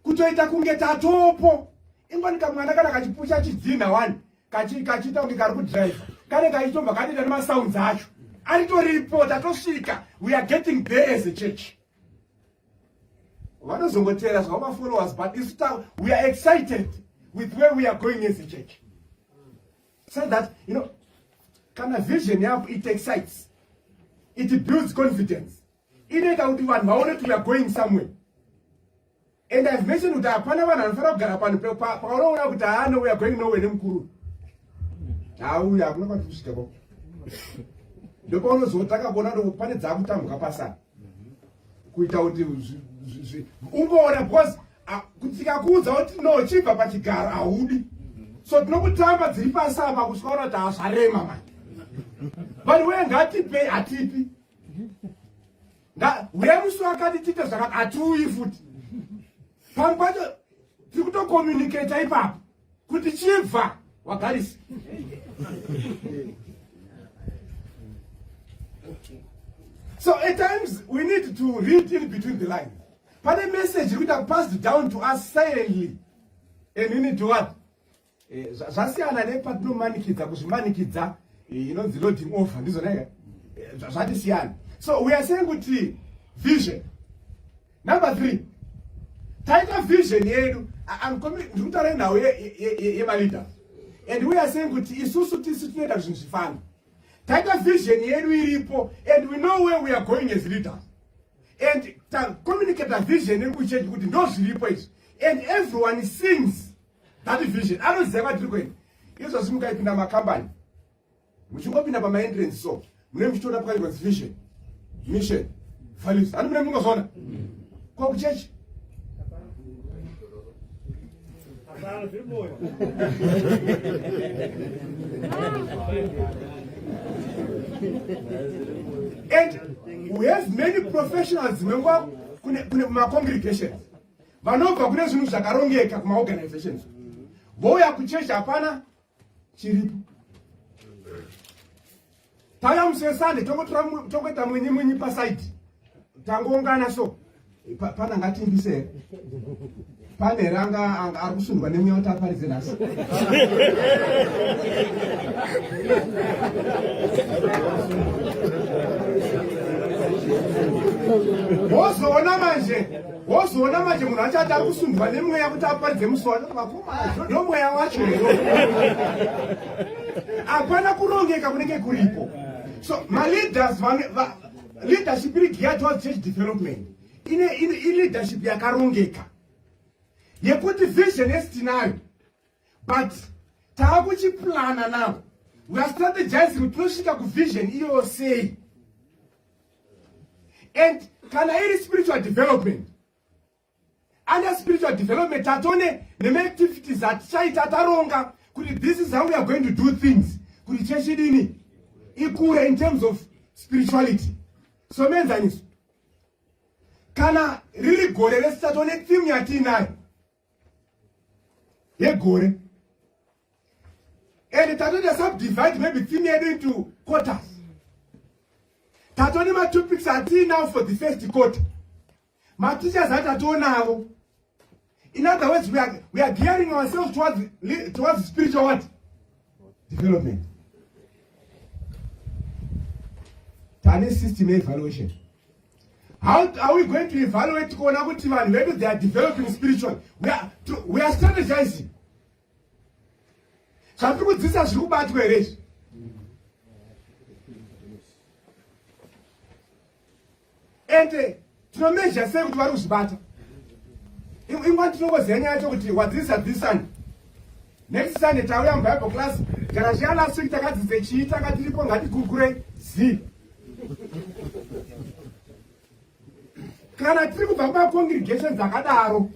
kutoita kunge tatopo. Ingwani kamwana kana kachipusha chidhinha wani, kachiita kunge kari kudhiraivha, kane kachitobva katoita nemasounds acho aritoripo. Tatosvika, we are getting there as a church. Vanozongotera zvavo mafollowers, but isu we are excited with where we are going as a church, so that kana vision yako, it excites, it builds confidence, inoita kuti vanhu vaone kuti we are going somewhere. And I've mentioned kuti hapana vanhu vanofanira kugara panhu paunoona kuti haano, we are going nowhere nemukuru hauya, hakuna kwati kusvika ko. Ndopaunozotanga kuona kuti pane dzakutambuka pasana kuita kuti ungoona, because tikakuudza kuti no, chibva pachigaro, haudi. So tinokutamba dziri pasi apa kusvika ona kuti hazvarema mani. But we ngatipei, hatipi. Uye musi wakati tiite zvakati, hatiuyi futi. Pamwe pacho tiri kutocommunicata ipapo kuti chibva wagarisa. So at times we need to read in between the lines. Pane message iri kuita passed down to us silently, and we need to what? Zvasiyana nepatinomanikidza kuzvimanikidza, inonzi loading over, ndizvona ika zvatisiyana. So we are saying kuti vision number three, taita vision yedu. Ndiri kutaura nhau yemaleaders, and we are saying kuti isusu tisu tinoita zvinhu zvifana. Taita vision yedu iripo, and we know where we are going as leaders, and tacommunicata vision yedu kuchechi kuti ndo zviripo izvi, and everyone sings that vision, anoziva kwatiri kuenda. Izvozvi mukaipinda makambani, muchingopinda pamaentrance, so mune muchitoona pakanyorwa vision, mission, values. Handi mune mungozoona ko kuchechi? Hapana, zviri moyo. And we have many professionals dzimwe nguva kune kumacongregations vanobva kune zvinhu zvakarongeka, kumaorganizations, vouya kuchechi, hapana chiripo. Tauya musi weSunday tongotora tongoita mwinyi mwinyi paside. Tangoungana so. Pana ngatiimbise here? Pane here anga anga ari kusundwa nemweya kuti aparidze nhasi? Wozoona manje, wozoona manje munhu achati ari kusundwa nemweya kuti aparidze musi wacho vakomana ndomweya wacho here? Hapana kurongeka kunenge kuripo. So maleaders vane leadership iri geared towards church development ine ileadership yakarongeka yekuti vision yesi tinayo but taakuchiplana now we are strategizing kuti tinosvika kuvision iyoyo sei and kana iri spiritual development under spiritual development tatone nemaactivities atichaita taronga kuti this is how we are going to do things kuti chechidini ikure in terms of spirituality so muenzaniso kana riri gore rese tatone theme yatiinayo yegore and tatoita subdivide maybe theme yedu into quarters tatone matopics atiinawo for the first quarter Mateachers atationavo. In other words, we are gearing ourselves towards spiritual what? Development. Tane system evaluation. How are we going to evaluate kuona kuti vanhu vedu they are developing spiritually? We are strategizing. Zvatiri kudzidzisa zviri kubatwa here izvi? Ende tinomeasure sei kuti vari kuzvibata? Ingwa tinongoziva nyaya yacho kuti wadzidzisa this Sunday. Next Sunday tauya muBible class, kana zviya last week takadzidze chii tanga tiripo ngatigugurei z. Kana tiri kubva kumacongregations akadaro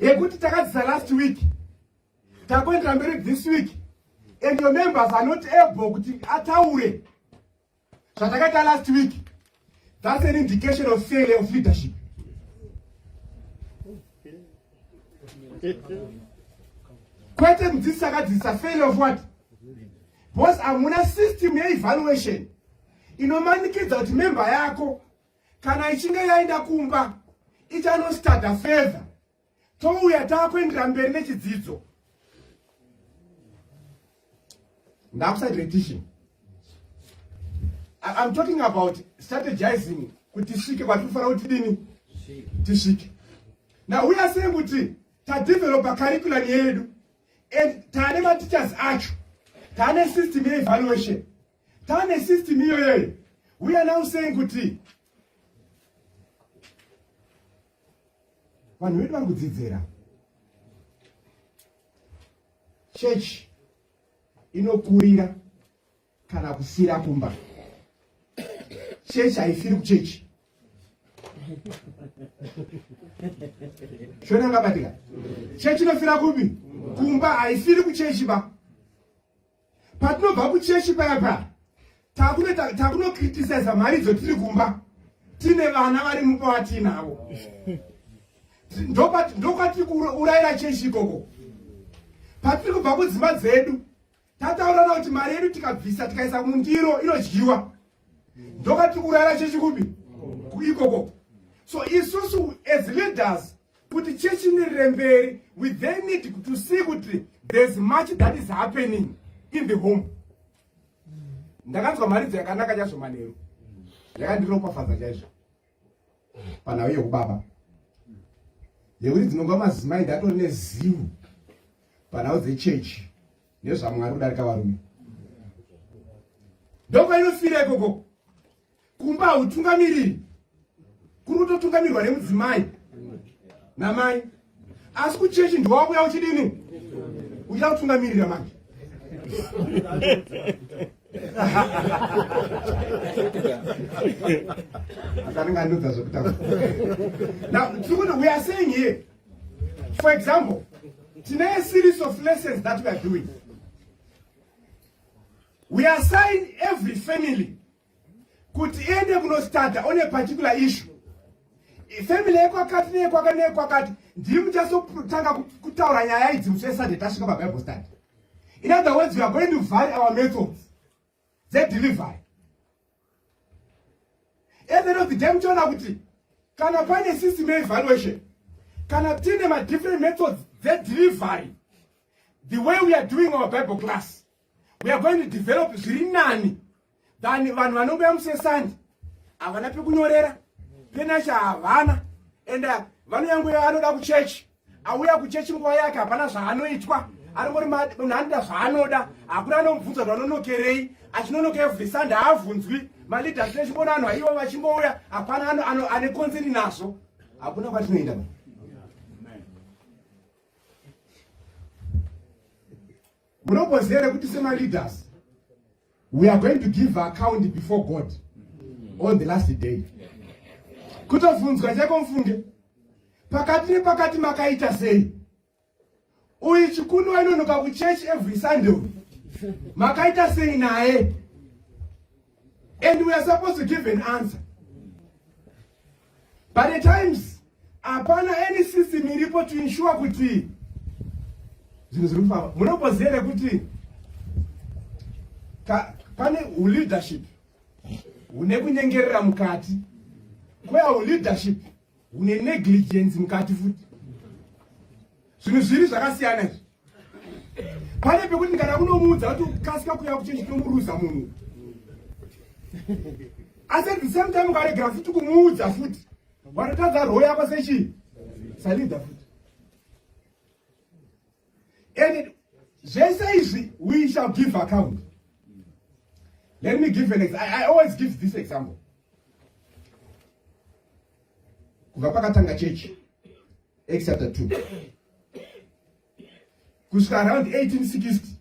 yekuti takadzidza last week takuendera mberi this week and your members are not able kuti ataure zvatakaita last week that's an indication of failure of leadership kwete mudzidzisi akadzidzisa failure of what because hamuna system yeevaluation inomanikidza kuti memba yako kana ichinge yaenda kumba ichanostada further touya takuendera mberi nechidzidzo ndakuside teaching I'm talking about strategizing kuti tisvike kwatinofanira kuti tidini tisvike now we are saying kuti tadevelopa curriculum yedu and taane mateachers acho taane system yeevaluation taane system iyoyoyo we are now saying kuti vanhu vedu vari kudzidzira chechi inokurira kana kufira kumba chechi haifiri kuchechi shona yakabatika chechi inofira kupi kumba haifiri kuchechi ba patinobva kuchechi paya paya takunokritisiza mharidzo tiri kumba tine vana vari mumba vatiinavo ndokwatiri kuurayira chechi ikoko patiri kubva kudzimba dzedu tataurana kuti mari yedu tikabvisa tikaisa mundiro inodyiwa ndokwatiri kuurayira chechi kupi ikoko so isusu as leaders kuti chechi imirire mberi we then need to see kuti there's much that is happening in the home ndakanzwa mharidzo yakanaka chaizvo manheru yakandiropafadza chaizvo panhau yekubaba yekuti dzinongwa madzimai ndatori nezivo panhau dzechechi nezvamwari kudarika varume ndokwainofira ikoko kumba hautungamiriri kuri kutotungamirwa nemudzimai namai asi kuchechi ndiwakuya uchidini uchida kutungamirira manje akanenge andudza zvekutaura now tiri we are saying here for example tine a series of lessons that we are doing we assign every family kuti iende kunostarta on a particular issue family yekwakati neyekwakati neyekwakati ndii muchasotanga kutaura nyaya idzi musi wesunday tasvika pabible study in other words we are going to vary our methods dzedelivery. At the end of the day muchaona kuti kana paine system yeevaluation, kana tiine madifferent methods dzedelivery, the way we are doing our Bible class, we are going to develop zviri nani than vanhu vanongouya musesandi, havana pekunyorera, penacho havana, and vanoyanguya anoda kuchechi, auya kuchechi nguva yake, hapana zvaanoitwa, anongori munhu anoita zvaanoda, hakuna anomubvunza kuti vanonokerei, achinonoka every Sunday, haabvunzwi. Maleaders techimboona vanhu aivo vachingouya, hapana ane concern nazvo. Hakuna kwatinoenda. Munomboziva here kuti semaleaders we are going to give account before God on the last day? Kutobvunzwa chaiko, mufunge, pakati nepakati makaita sei? Uyu chikunu wainonoka kuchechi every Sunday uyu, makaita sei naye? And we are supposed to give an answer, but at times hapana any system iripo to ensure kuti zvinhu zviri kufamba. Munomboziva here kuti pane uleadership hune kunyengerera mukati, kwea uleadership hune negligence mukati futi? Zvinhu zviri zvakasiyana izvi. Pane pekuti ndikada kunomuudza kuti kasika kuya kuchechi, tomuruza munhu, asi at the same time ukaregera futi kumuudza futi, watotadza role yako sechii, saleader futi. And zvese izvi we shall give account. Let me give an I always give this example. Kubva pakatanga chechi, Acts chapter 2, kusvika around 1860,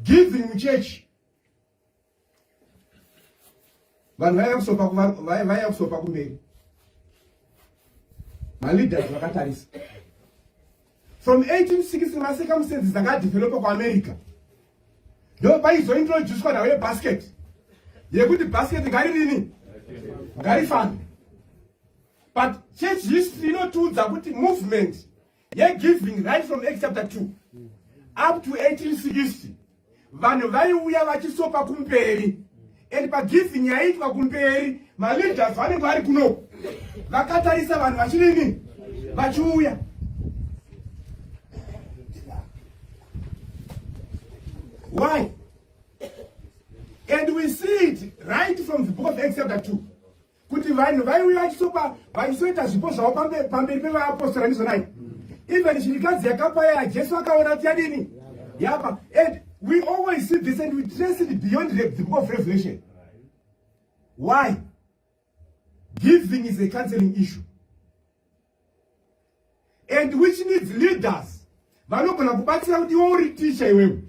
giving muchechi, vanhu vaiya kusopa kumberi, maleaders vakatarisa. From 1860, macircumstances akadevelopa kuAmerica, ndo paizointroducwa nhau yebasket, yekuti basket ngaririni, ngarifambe. But church history inotiudza kuti movement yegiving right from Acts chapter 2 up to 1860, vanhu vaiuya vachisopa kumberi, and pagiving yaiitwa kumberi, maleaders vanenge vari kuno vakatarisa vanhu vachidini, vachiuya. Why? And we see it right from the book of Acts chapter 2 kuti vanhu vaiuya vachisopa, vachisoita zvipo zvavo pamberi pevaapostora. Ndizvonai, even chirikadzi yakapa yaya, Jesu akaona kuti yadini, yapa. And we always see this and we trace it beyond the book of Revelation. Why? Giving is a counseling issue and which needs leaders vanogona kubatsira kuti iwe uri ticha iwewe,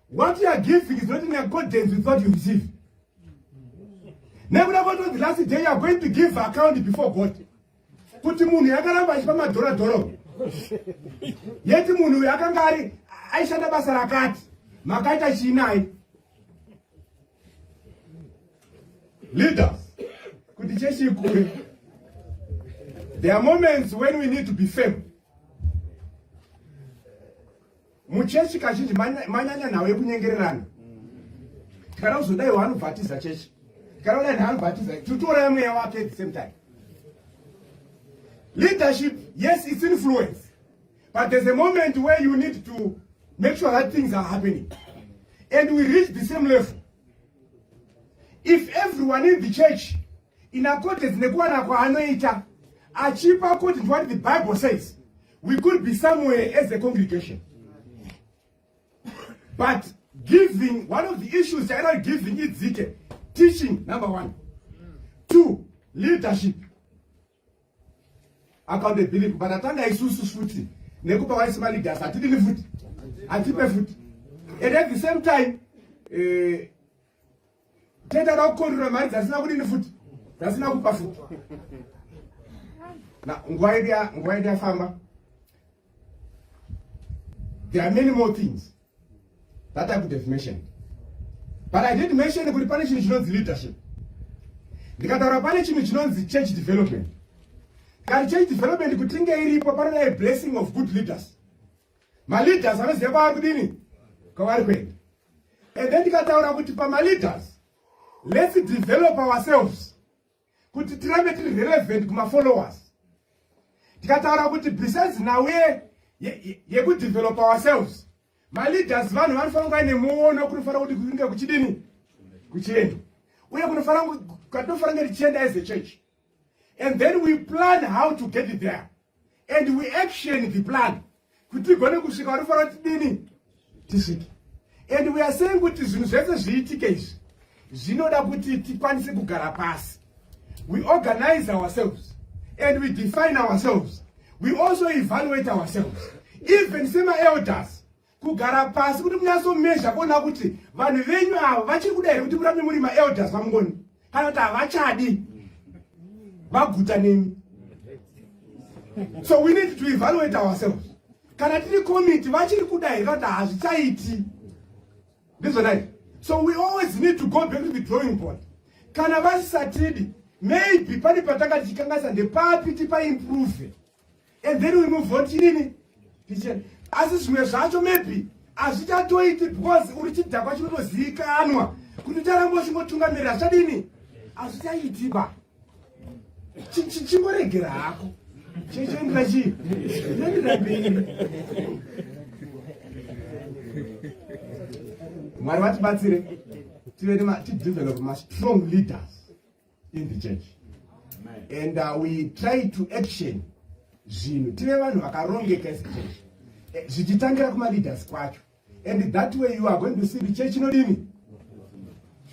what you are giving is not in accordance with what you receive. Nekuda kwati on the last day you are going to give account before God kuti munhu yakaramba achipa madhoradhoro, yeti munhu uyu akanga ari aishanda basa rakati, makaita chii naye? Leaders, kuti chechi ikure, there are moments when we need to be firm. Muchechi kazhinji manyanya nhau yekunyengererana. Tikada kuzodai waanobvatiza chechi, tikada kudai naanobvatiza, titouraya mweya wake at the same time. Leadership, yes, it's influence, but there's a moment where you need to make sure that things are happening and we reach the same level. If everyone in the church, in accordance nekuwana kwaanoita, achipa according to what the Bible says, we could be somewhere as a congregation. But giving, one of the issues chaita giving idzike, teaching number one, two, leadership, accountability. But atanga isusu futi nekupa vaisi maleaders, hatidini futi, hatipe futi, and at the same time toita kukontrora mari dzasina kudini futi, dzasina kupa futi. Na nguva yedu yafamba. There are many more things that I could have mentioned, but I did mention kuti pane chinhu chinonzi leadership, ndikataura pane chinhu chinonzi church development. Kati church development kuti inge iripo, panoda a blessing of good leaders, maleaders anoziva kwavari kudini, kwavari kuenda. And then tikataura kuti pamaleaders, let's develop ourselves kuti tirambe tiri relevant kumafollowers. Tikataura kuti besides nhau yekudevelop ourselves, maleaders vanhu vanofanira kunge vaine muono kunofanira kuti kunge kuchidini, kuchiendwa, uye kunofanira kwatinofanira kunge tichienda as a church. And then we plan how to get there and we action the plan kuti tigone kusvika vanofanira kuti dini tisvike. And we are saying kuti zvinhu zvese zviitike izvi zvinoda kuti tikwanise kugara pasi. We organize ourselves and we define ourselves. We also evaluate ourselves, even semaelders, kugara pasi kuti munyatsomezha kuona kuti vanhu venyu ava vachiri kuda here kuti murambe muri maelders vaMungoni, kana kuti havachadi, vaguta nemi. So we need to evaluate ourselves. Kana tiri committee, vachiri kuda here kana kuti hazvichaiti? Ndizvonai. So we always need to go back to the drawing board. Kana vasisatidi, maybe pane patanga tichikanganisa, ndepapi, tipaimprove, and then we move on. Chidini? Tichienda. Asi zvimwe zvacho maybe hazvichatoiti because uri chidhakwa chinotozivikanwa kuti ucharamba uchingotungamirira, zvichadini? Hazvichaiti ba. Chingoregera hako, chichiendera chii, chiendera mberi. Mwari vatibatsire tive tidevelop mastrong leaders in the church and we try to action zvinhu, tive vanhu vakarongeka as church, zvichitangira kumaleaders kwacho. And that way you are going to see the church inodini,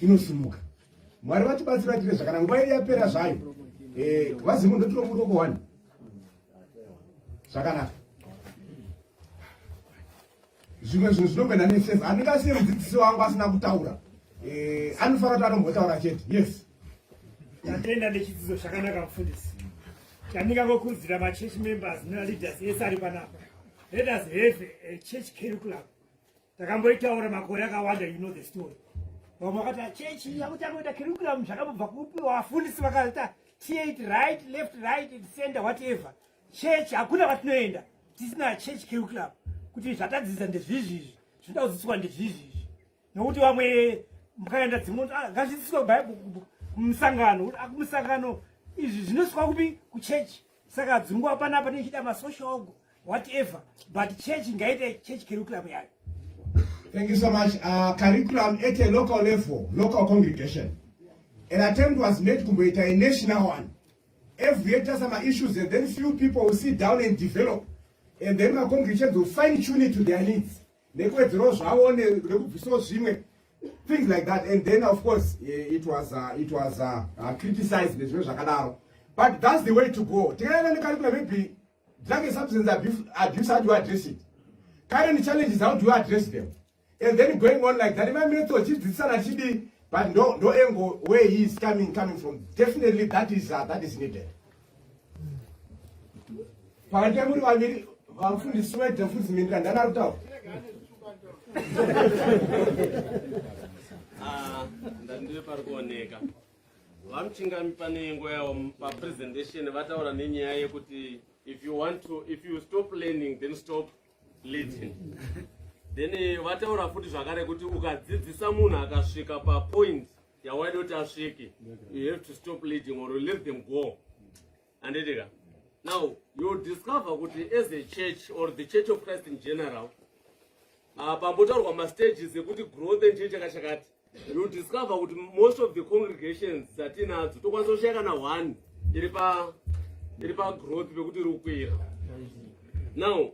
inosimuka. Mwari vatibatsira tire zvakana. Nguva yedu yapera zvayo. Vazimu ndotiro muroko one zvakanaka. Zvimwe zvinhu zvinongoenda nefavor. Handingasiye mudzidzisi wangu asina kutaura. Anofanira kuti anombotaura chete. Yes. Tatenda nechidzidzo chakanaka, mufundisi. Chandingangokurudzira machurch members naleaders ese ari panapa, let us have a church curriculum. Takamboitaura makore akawanda, you know the story. Vamwe vakati chechi yakutanga kuita curriculum zvakambobva kupi? Vafundisi vakaita t8, right, left, right and center, whatever. Church hakuna kwatinoenda tisina church curriculum, kuti zvatadzidza ndezvizvizvi, zvinoda kudzidziswa ndezvizvizvi, nokuti vamwe mukaenda dzimwe, ah, ngazvidzidziswe kumusangano. Kumusangano izvi zvinoswa kupi? Kuchechi. Saka dzunguva panapa tichida masocial whatever, but church ngaite church curriculum yayo. Thank you so much. Curriculum at a local level, local congregation. An attempt was made kumboita a national one. Every year some issues and then few people will sit down and develop. And then my congregations will fine tune it to their needs. Nekuwedzerawo zvavo, nekubvisawo zvimwe, things like that. And then of course it was criticized nezvimwe zvakadaro. But that's the way to go. Tikaenda necurriculum, maybe drug and substance abuse, how do you address it? Current challenges, how do you address them? And then going on like that. My method chidzidzisana chidi, but no angle where he is coming from. Definitely that is needed. Pakati pemuri vaviri, vamufundisi Swede, mufundisi Mindira, ndani ari kutaura? Ah, ndandiri pari kuoneka vamuchingami. Pane nguva yavo papresentation vataura nenyaya yekuti if you stop learning, then stop leading. Then vataura futi zvakare kuti ukadzidzisa munhu akasvika papoint yawaida kuti asvike, you have to stop leading or you let them go, handitika? Now you discover kuti as a church or the Church of Christ in general, pambotaurwa mastages ekuti growth and chii chakachakati, you discover kuti most of the congregations dzatinadzo tokwanisa kushaya kana one iri pagrowth pekuti iri kukwira. Now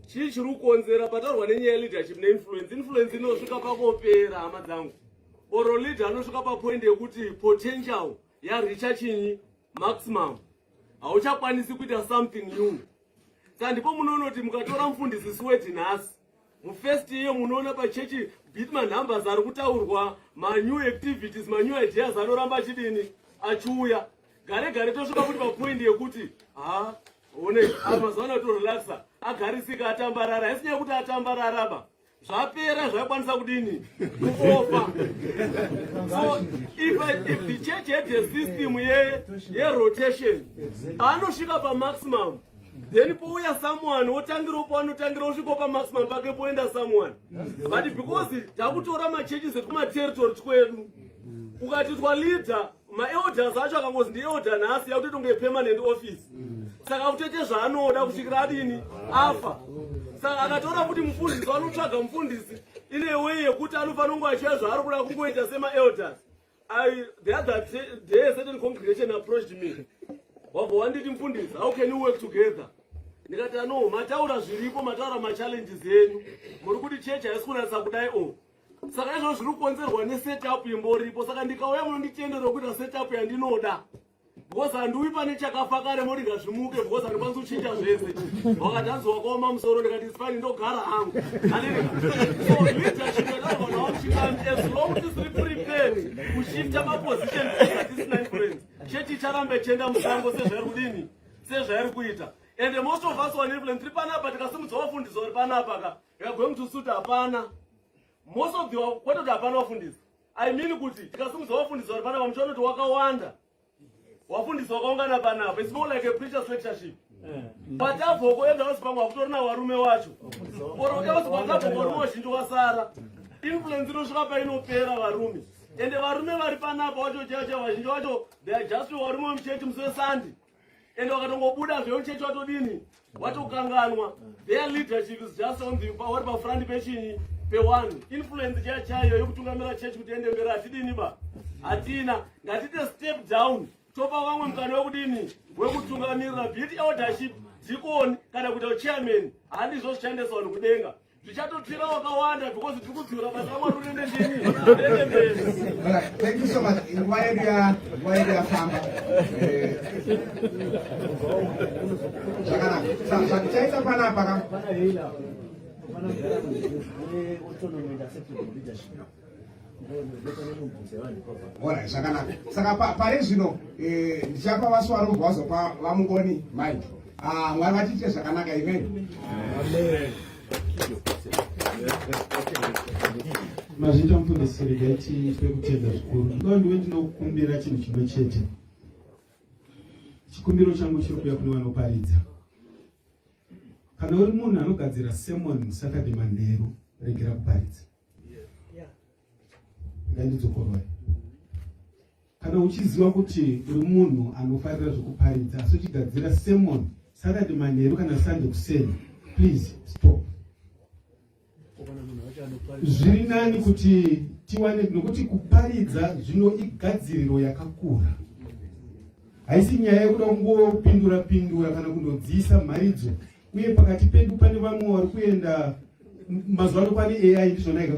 chii chiri kukonzera? Pataurwa nenyaya yeleadership neinfluence. Influence inosvika pakopera, hama dzangu, or leader anosvika papoint yekuti potential yaricha chinyi, maximum, hauchakwanisi kuita something new. Saka ndipo munoona kuti mukatora mufundisi Swedi nhasi, mufirst year munoona pachechi bit manumbers ari kutaurwa, manew activities, manew ideas anoramba achidini, achiuya. Gare gare tosvika kuti papoint yekuti ha, one mazuva ano atorelaxa, agarisika, atambarara. Haisi nyaya yekuti atambarara ba, zvapera zvakwanisa kudini, kuofa. So if the church had a system yerotation, anosvika pamaximum. Then pouya someone wotangirawo paanotangira osvika pamaximum pake poenda someone. But because takutora machurches ekumaterritory twedu, ukati twaleader, maelders acho akangozi ndielder nhasi, yakutoita kunge permanent office. Saka kutoite zvaanoda kusvikira adini, afa. Saka akatora kuti mufundisi, anotsvaga mufundisi ine way yekuti anofanira kunge achiya zvaari kuda kungoita semaelders. The other day a certain congregation approached me, wabva wanditi, "Mufundisi, how can you work together?" Ndikati, "Ano mataura zviripo, mataura machallenges enyu, muri kuti chechi haisi kunatsa kudai o. Saka izvozvo zviri kukonzerwa nesetup imboripo. Saka ndikauya munonditendera kuita setup yandinoda, because handiuyi pane chakafa kare moti ngazvimuke, because handikwanisi kuchinja zvese." Wakati hanzi wakaoma musoro. Ndikati, "It's fine, ndogara hangu." So leadership yataurwa nawamuchingami, as long tisiri prepared kushifta maposition tisina influence, chechi icharamba ichienda musango sezvairi kudini, sezvairi kuita. And most of us wane influence tiri panapa, tikasimudza vafundisi vari panapa ka, we are going to suit. Hapana, most of the, kwete kuti hapana vafundisi, I mean kuti tikasimudza vafundisi vari panapa, muchiona kuti wakawanda wafundisi wakaungana panapa. It's more like a preacher's lectureship. Patabvoko enda pamwe hakutorina varume wacho, or else kwatabvoko varume vazhinji wasara. Influence inosvika painopera varume. Ende varume vari panapa wacho chaicho, vazhinji vacho they are just varume vemuchechi musi weSunday, ende vakatongobuda zvemuchechi watodini, watokanganwa. Their leadership is just on the vari pafront pechinyi, pe1 influence chaiyo chaiyo yekutungamira chechi kuti ende mberi hatidini ba, hatina. Ngatite step down, topa vamwe mukana wekudini, wekutungamirira, be it eldership, deacon kana kuita chairman. Handizvo zvichaendesa vanhu kudenga, zvichatotsvira wakawanda, because tiri kudziura basa raMwari rende ndini, rende mberi. Alright, thank you so much. Nguva yedu yafamba. Zvakanaka. Saka zvatichaita panapa ka. Autonomy and acceptable leadership. Alright, zvakanaka. Saka pari zvino ndichapa vaSwarumbo vazopa vaMungoni mic. Ah, Mwari vatiite zvakanaka. Amen. Mazvita mufundisi, regai tipe kutenda zvikuru. Ndinoda ndiwe ndinokumbira chinhu chimwe chete. Chikumbiro changu chiri kuuya kune vanoparidza. Kana uri munhu anogadzira sermon Saturday manheru, regera kuparidza. Ngandidzokorwai. Kana uchiziva kuti uri munhu anofarira zvekuparidza, asi uchigadzira sermon Saturday manheru kana Sunday kuseni, please stop. Zviri nani kuti tiwane, nokuti kuparidza zvino igadziriro yakakura. Haisi nyaya yekuda kungopindura pindura kana kundodziisa mharidzo. Uye pakati pedu pane vamwe vari kuenda mazuva ano pane AI, ndizvona ika,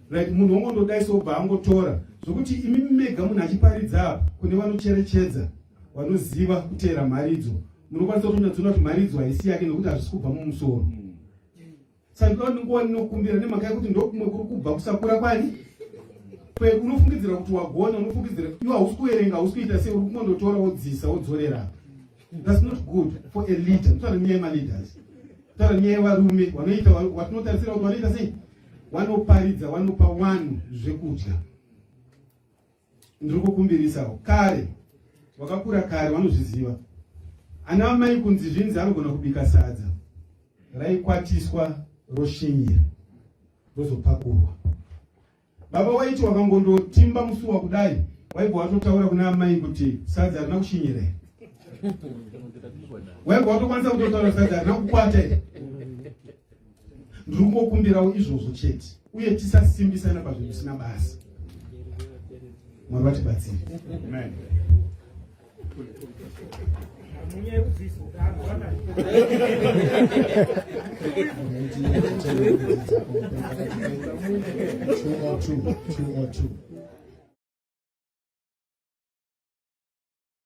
right? Munhu wongondodai obva angotora, zvokuti imi mega munhu achiparidza apa, kune vanocherechedza, vanoziva kuteera mharidzo, munokwanisa kutonyatsoona kuti mharidzo haisi yake, nekuti hazvisi kubva mumusoro. Saka ndinoda ndinguva ndinokumbira, nemhaka yekuti ndokumwe kuri kubva kusakura kwani kwedu. Unofungidzira kuti wagona, unofungidzira iwe hausi kuverenga, hausi kuita sei, uri kungondotora wodzisa wodzorera. That's not good for a leader. Totaura nyaya yemaleaders, totaura nyaya yevarume vanoita watinotarisira kuti vanoita sei, vanoparidza, vanopa vanhu zvekudya. Ndiri kukumbirisawo. Kare wakakura kare vanozviziva, ana amai kunzi zvinzi anogona kubika sadza raikwatiswa, roshinyira, rozopakurwa. Baba waiti wakangondotimba musuwa kudai, waibva watotaura kuna amai kuti sadza harina kushinyira here. Waibva watokwanisa kutotaura sadza harina kukwata here. Ndiri kungokumbirawo izvozvo chete, uye tisasimbisana pazvinhu zvisina basa. Mwari vatibatsire. Amen. Munyaya yekudzidzisa wana. 202 202.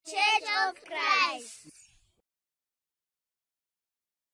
Church of Christ.